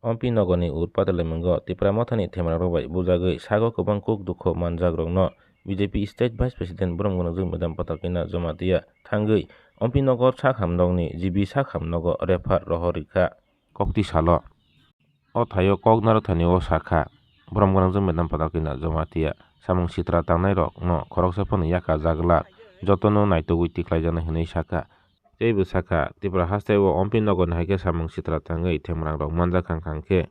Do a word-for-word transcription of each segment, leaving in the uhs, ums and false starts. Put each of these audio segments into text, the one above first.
Ompi nogorni ur patalaimwngo Tipra Mothani themrangrok bai bujagwi sago kwbang kuk dukhu manjakrokno B J P State Vice President Bromgwnangjwk Madam Patalkina Jamatia thangwi Ompi nogor sak hamnokni G B sak hamnogo refer rohor rikha. Kokti salo o thaio kok narwkthani o sakha, Bromgwnangjwk Madam Patalkina Jamatia samung sitra tangnairokno khoroksa phano yakajak glak, jotono naitugwi tikhlaijaknai hwnwi sakha. Teibo sakha, Tripura hasteo Ompi nogorni hai khe samung sitra tangwi themrangrok manjak kha, kha khe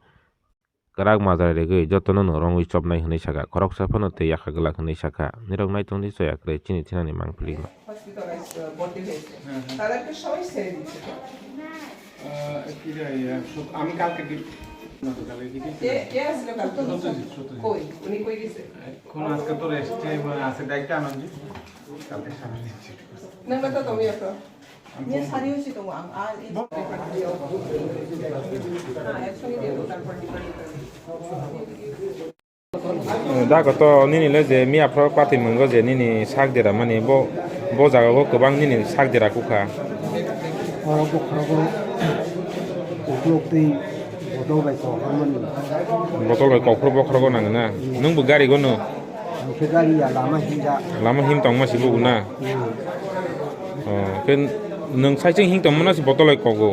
kwrak majra rigwi jotono no rwngwi chopnai hwnwi sakha, khoroksa phano tei yakha glak hwnwi sakha. Nirok naitung di, choya kwrwi chini thinani mangpili no. Hospitalized, uh, body হয়েছে। তাদেরকে সবাই ছেড়ে দিচ্ছে তো। আহ, কি রে, ইয়া, সত-, আমি কালকে ডি-, না তো, কালকে কি কে, কে আসলো কালকে? সত্যজিৎ, সত্যজিৎ। কই? উনি কই গেছে? এখন আজকে তো রেস্টে আছে, দায়িত্ব আনন্দ। কালকে সারা দিন ছুটি। না, না, তো তুমি আসো। Da koto nini le je miya phro pati mungo je nini sak dera mani bo, bo jaga o kwbang nini sak dera kukha. Oro bokhorogo uklok twi botol bai kokhormani. Botol bai kokhro bokhorogo nang na. Nwng bo gari gono? Ang khe gari ya lama himjak. Lama him tongma si bo na. Hmm. Oh, khe nwng saichung hing tongmano se botol bai kogo?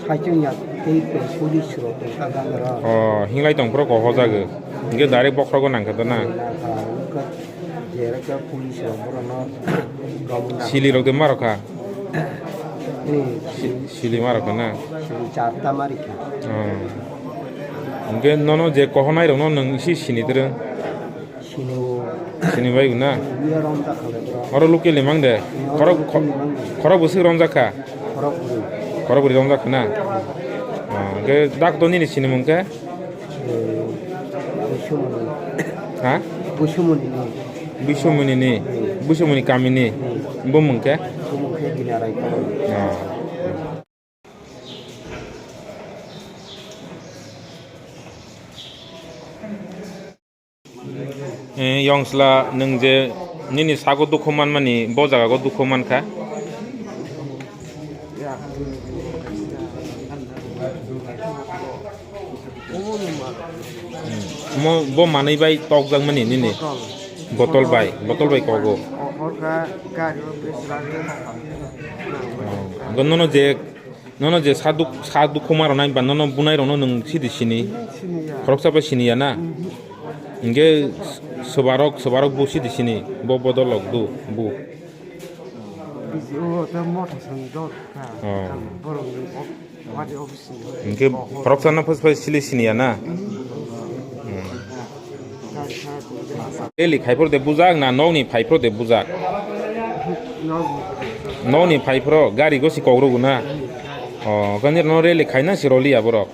Saichung ya tei police rok tongkha gana rok. Oh, hinglai tong phro kok hojago. Hingke direct bokhrogo nangkha da na? Nangkha, nangkha. Jereka police rok borokno romwi nang- Sili rok de ma rokha? Hmm. Si-, sili ma rokha na? Sili charta ma rikha. Oh. Hingke nono je kohonai rokno nwng isi sini twrwng? Sini o. Sini bai na? Iya romjak kha le bro. Oro local ni mang de? Iya, oro khorok, local ni mang de. Khorok bwswk romjak kha? Khorok bwrwi. Khorok bwrwi romjak kha na? Ah, hwnkhe dak to nini sinimung khe? Eh, Buisumuni. Ha? Buisumuni ni. Buisumuni ni? Hmm. Buisumuni kami ni? Hmm. Bumung khe? Bumung khe Dinarai Koloi. Ah. Eh, yongsla, nwng je nini sago dukhu manmani, bo jaga go dukhu mankha? Hmm. Mo, bo manwi bai tokjakmani nini? Botol bai, botol bai kogo. Oh, nono je Nono je sa duk-, sa dukhu ma rwnai ba nono bunai rokno nwng sidi sini? Sini ya. Khoroksa bai sini ya na? Mhm. Hingke sobarok, sobarok bo sidi sini? Bo bodolok do, bo. Bisi o ta mota song dot ka. Oh. Borok ni o-, wadi office ni. Hingke khoroksa no phas phas sili sini ya na? Mhm. Hmm. Rally khai phuru de bujak na nokni phai phuru de bujak? Nokni phai phuru gari gosi kok rwgo na? O, kani no rally khai na si roli ya borok?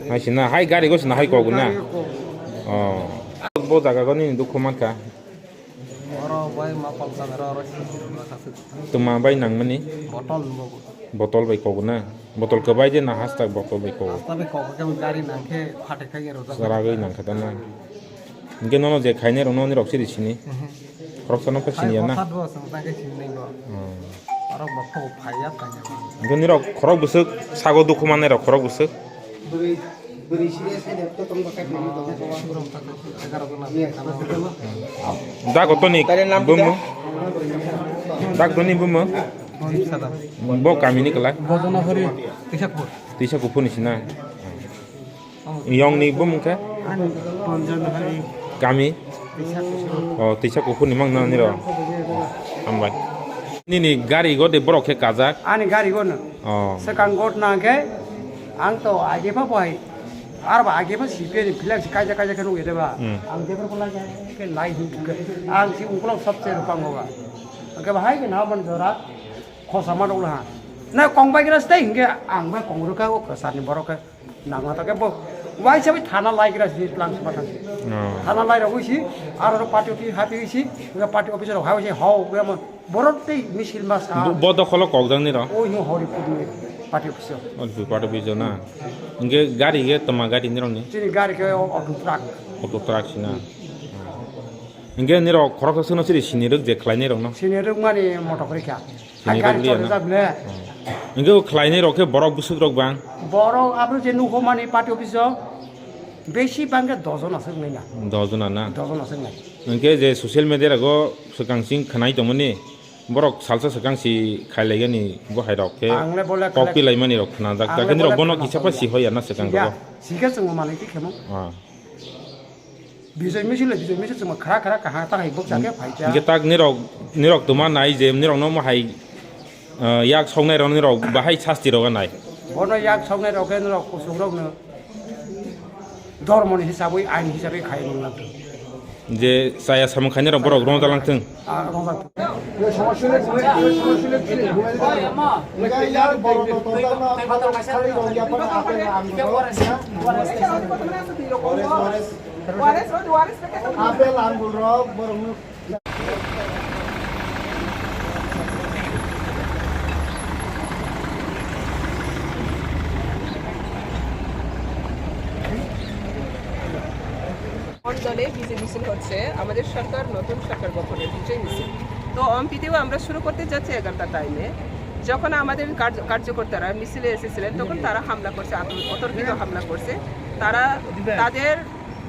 Hai si na, hai gari gosi na hai kok na? O. Bo jaga goni dukhu mankha. Oro bai ma palsa bera oro sisi rwna kasuk. Tuma bai nangmani? Botol ni bobo. Botol bai kogo na? Botol kwbai de na hastak botol bai kogo? Hastak bai kogo khe gari nangkhe phatai khai rojak. Saragwi nangkha ta na? Hingke nono je khainai rokno nirok siri sini? Mhm. Khoroksa no khe sini ya na? Hai, hothat bo chwng ta khe sini nai bo. Hmm. Oro bo kho phai ya phai ya. Hingke nirok khorok bwswk sago dukhu manai rok khorok bwswk? Bwrwi, bwrwi sini side to tong ba khe tong ba. Dak otoni bumung. Dak otoni bumung. Sadam. Bo kamini kwlai? Bojono hori. Tisakpur. Tisakpur ni sina. Yong ni bumung khe? Ani Ponjon hori. Kami? Tisakpur. Oh, Tisakpur ni mang na niro. Hambai. Nini gari go de borok khe kajak? Ani gari go no. Oh. Sekang got na khe ang to age pa bai. Ar ba age pa C P I ni flex kaija kaija khe nugwi de ba. Hmm. Ang de ko lai khe lai hu khe. Ang si ungkulok sabse rupang go ba. Oke ba hai khe na ban jora. Khosa ma dok laha. Na kong bai gra stay hinge ang bai kong ruka o kasar ni borok ke nang ma ta ke bo. Wai sabi thana lai gra si tlang sma thang. Oh. Thana lai rok si aro party office happy si, party office rok hai si hau gra mo borok tei misil ma sa. Bo, bo dokholo kok jang ni ro? O yo hori put ni party office. O party office na. Hinge gari ge toma gari ni rok ni? Chini gari ke auto truck. Auto truck si na. Hinge ni rok khorok sa sini rok je khlai ni rok no? Sini rok mani motor kori kha. Sini rok liya na? Gari chole jak ne. Hmm. Hwnkhe o khlainai rok khe borok bwswk rok bang? Borok abo je nukhumani party office o besi bangkhe dojon aswk nai na. Dojon na? Dojon aswk nai. Hwnkhe je social media rogo swkang sing khwnai tongmani, borok salsa swkang si khailaigani bo hai rok khe Ang le bole kok khlai-, pilaimani rok khwnajak. Ang le Takhe nirok bole bono khwnajak kisa pa ya. Si hoya na swkang Siya, rogo. Sikhe chwngma manwi khe khemo. Ah. Bijoy misil, bijoy misil chwngma khra khra kaham ta hai bukcha khe phai cha. Hwnkhe tak nirok, nirok tuma nai je nirok no mo hai, ah, yak soknai rok nirok bahai sasti rok nai. Bono yak soknai rok khe nirok kusuk rok no dhormo ni hisabwi, ain hisabwi khai rwng lang. Je chaya samung khainai rok borok rwng jalang thung. Ah, rwng jalang thung. Apple, angul rok, borok no. মণ্ডলে বিজয় মিছিল হচ্ছে আমাদের সরকার, নতুন সরকার গঠনের বিজয় মিছিল। তো অম্পিতেও আমরা শুরু করতে যাচ্ছি এগারোটা টাইমে। যখন আমাদের কার্য-, কার্যকর্তারা মিছিলে এসেছিলেন, তখন তারা হামলা করছে, আত-, অতর্কিত হামলা করছে। তারা তাদের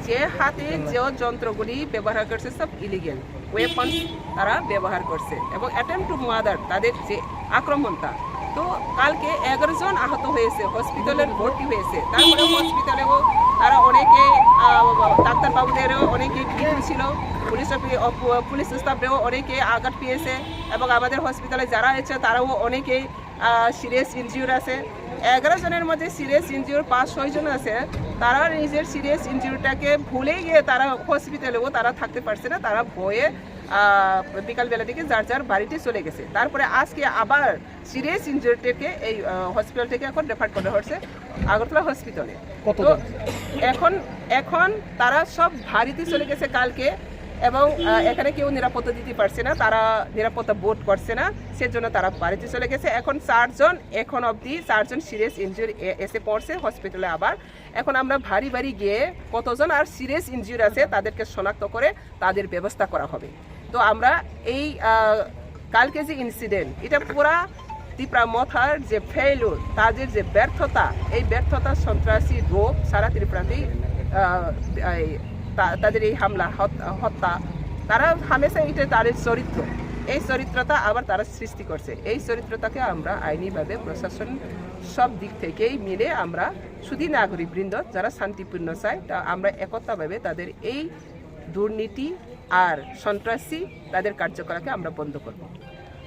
যে হাতে যে যন্ত্রগুলি ব্যবহার করছে, সব ইলিগেল ওয়েপন্স তারা ব্যবহার করছে এবং অ্যাটেম্প টু মার্ডার তাদের যে আক্রমণটা। তো কালকে এগারো জন আহত হয়েছে, হসপিটালে ভর্তি হয়েছে। তারপরে হসপিটালেও তারা অনেকে, আহ, ডাক্তারবাবুদেরও অনেকে ভিড় ছিল, পুলিশ অফি-, অপ-, পুলিশ স্টাফরাও অনেকে আঘাত পেয়েছে এবং আমাদের হসপিটালে যারা আছে তারাও অনেকেই আহ, সিরিয়াস ইনজিওর আছে। এগারো জনের মধ্যে সিরিয়াস ইনজিওর পাঁচ ছয় জন আছে। তারা নিজের সিরিয়াস ইনজিওরটাকে ভুলে গিয়ে তারা হসপিটালেও তারা থাকতে পারছে না। তারা ভয়ে, আহ, বিকালবেলা থেকে যার যার বাড়িতে চলে গেছে। তারপরে আজকে আবার সিরিয়াস ইনজিওরটাকে এই, আহ, হসপিটাল থেকে এখন রেফার করা হচ্ছে আগরতলা হসপিটালে। কতজন? তো এখন, এখন তারা সব বাড়িতে চলে গেছে কালকে এবং, আহ, এখানে কেউ নিরাপত্তা দিতে পারছে না, তারা নিরাপত্তা বোধ করছে না, সেজন্য তারা বাড়িতে চলে গেছে। এখন চারজন, এখন অবধি চারজন সিরিয়াস ইনজুরি এসে পড়ছে হসপিটালে। আবার এখন আমরা বাড়ি বাড়ি গিয়ে কতজন আর সিরিয়াস ইনজুরি আছে তাদেরকে শনাক্ত করে তাদের ব্যবস্থা করা হবে। তো আমরা এই, আহ, কালকে যে ইনসিডেন্ট, এটা পুরা তিপ্রা মথার যে ফেইলুর, তাদের যে ব্যর্থতা, এই ব্যর্থতা সন্ত্রাসী রূপ সারা ত্রিপুরাতেই, আহ, এই তা-, তাদের এই হামলা, হত-, হত্যা, তারা হামেশা এটা তাদের চরিত্র, এই চরিত্রটা আবার তারা সৃষ্টি করছে। এই চরিত্রটাকে আমরা আইনিভাবে প্রশাসন সব দিক থেকেই মিলে আমরা শুধু নাগরিকবৃন্দ যারা শান্তিপূর্ণ চাই, তা আমরা একতাভাবে তাদের এই দুর্নীতি আর সন্ত্রাসী তাদের কার্যকলাপকে আমরা বন্ধ করব।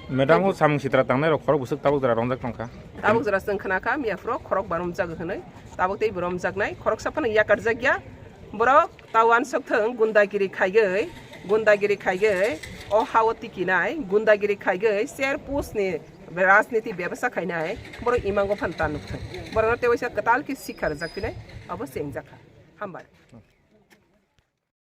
Madam, Thank you. Samung sitra tangnai rok khorok bwswk tabuk jora rongjak tongkha. Tabuk jora chwng khna kha, miya phuru khorok ba romjak hwnwi, tabuk tei bo romjaknai, khoroksa phano yakarjak ya. Borok ta uansuk thwng, gundagiri khaigwi, gundagiri khaigwi, o ha-o tikinai, gundagiri khaigwi, ser pusni rajniti bebasa khainai, borok imango phan ta nuk thwng. Borokno tei waisa kwtal khe sikha rwjak phinai, abo se wngjakha. Hambai.